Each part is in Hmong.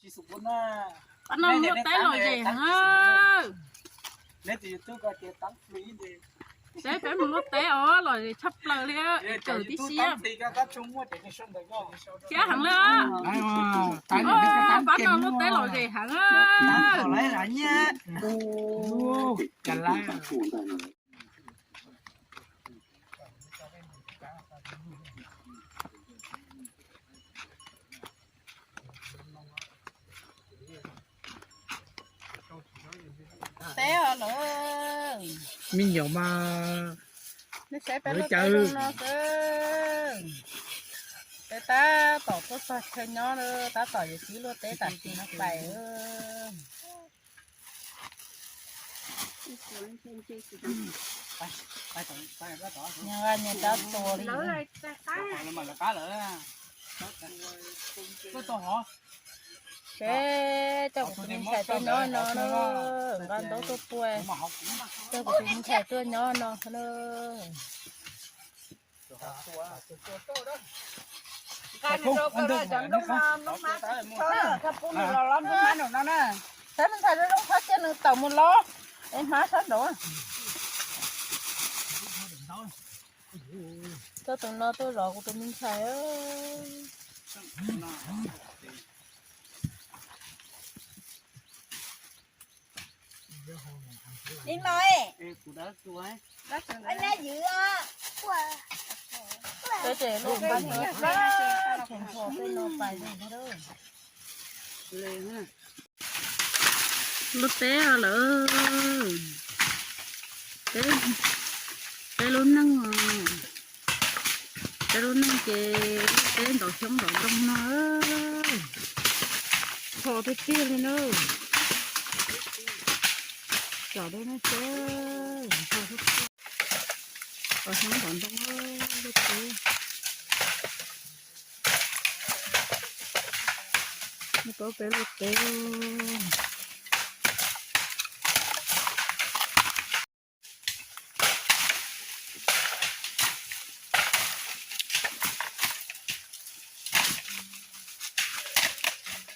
Pab no muaj teb lom zem heev. Saib peb mus luaj teb os, lom zem tshaj plaws li, kawm tib si. Thiab heev li. Pab no luaj teb lom zem heev. Teb os lawm. Me nyuam mas, nej saib peb lub teb zoo no xwb. Peb tab tom tuaj txog chaw nyob na, tab tom yuav txib luaj teb tam sim no pais. Nyias nyias rab tua li. Seb coj kuv tus me ntxhais tuaj nyob no na, nqa ntaub tuaj pua, coj kuv tus me ntxhais tuaj nyob no na. Nqa nws rau kawg cov nplooj no, nplooj hmab tsis txhob, koj pub nws los los nplooj hmab nraum no na. Saib me ntxhais zoo zoo, txhob cia nws tawm mus los, es hmab sab nraud. Coj tus no tuaj zov kuv tus me ntxhais. Ib no, nyob ywv. Peb ces luaj nqab nyob, tsheej tsho tej no pais li. Luaj teb lawm. Peb, peb lub neej, peb lub neej ces luaj teb ntov xyoob ntov ntoo no. Tsho tiag tiag li na. Tsam dej nej seb, tsho tiag tiag. Ntov xyoob ntov ntoo, luaj teb. Mus rau peb luaj teb.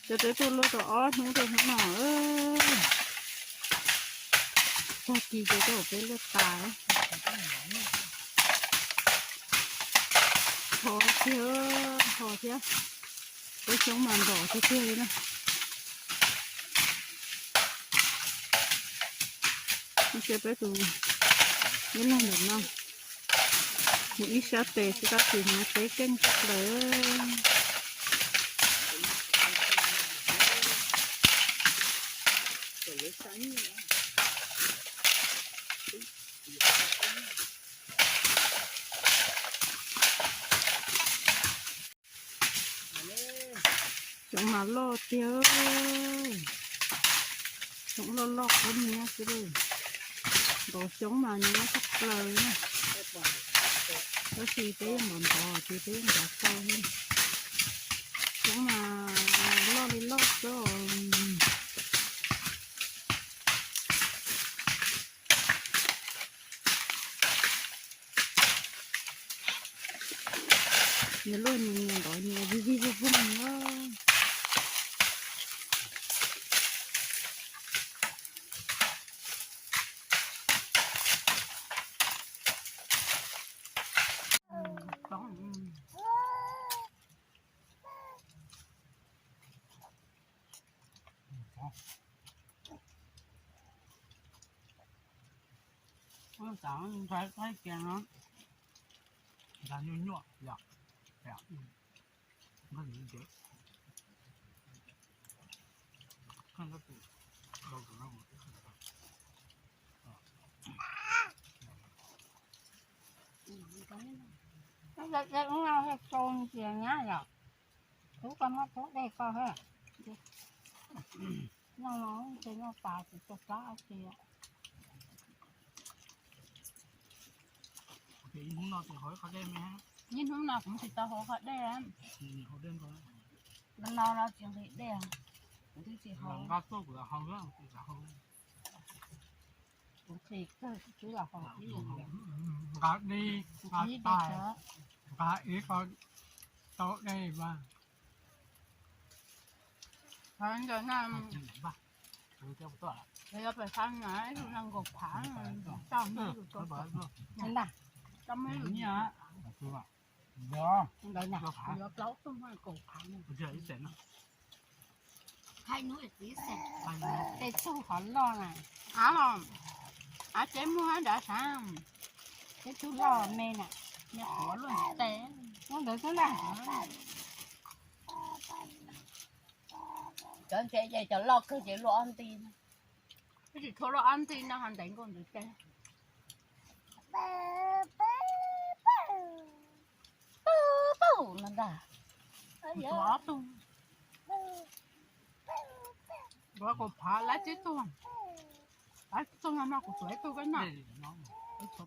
Cov teb tuaj luaj tau ob hnub rau hnub no. Tag kis ces coj peb luaj tas. Ho tiag, ho thiab. Peb xyoob mas ntom tiag tiag li na. Ib pliag peb tus ib leeg ntawm no mus ib sab tes xwb tab sis hnov teb keej tshaj plaws. Xyoob mas loj tiag. Xyoob loj loj qab niab xwb. Ntov xyoob mas niab tshaj plaws na. Tab sis peb yeej ntov ntov ces peb yeej ntov tau thiab. Xyoob mas loj li loj xwb. Nyias luaj nyias, nyias ntov nyias, vij vij voog voog na. Ntxhais nyuaj nyuaj yom. Ub, koj muab tub dej koj thiab. Noj no ces noj tas tsis tau plab dab tsi. Ib hnub no ces haus ib qho dej me. Ib hnub no kuv tsis tau haus qhov dej. Haus dej ntau. No no tsis nqhis dej, kuv twb tsis haus. Nqa tuaj kuv haus, kuv nqhis kawg, twb los haus. Nqa dej, nqa ib qho tau dej mas. Ntawd na, yuav pem fa na, ib tug nees nkaum phav, tau muaj ib tug, tau muaj ib tug, ntawd na, yuav plaub tug kaum phav. Tej tug hov loj na, av los, av tsev muag nrad sav, tej tug loj me na, me quav luaj tes, muab ntawd xwb ntag. Cov ntse ces cov loj kawg ces luaj ob nti, twb tsis tshua luaj ob nti no ho ntev nkaus ntawd ces pw pw no ntag. Ob tug, kaum phav, lab tib tug, lab tib tug no mas kuv tsuav ib tug koj noj.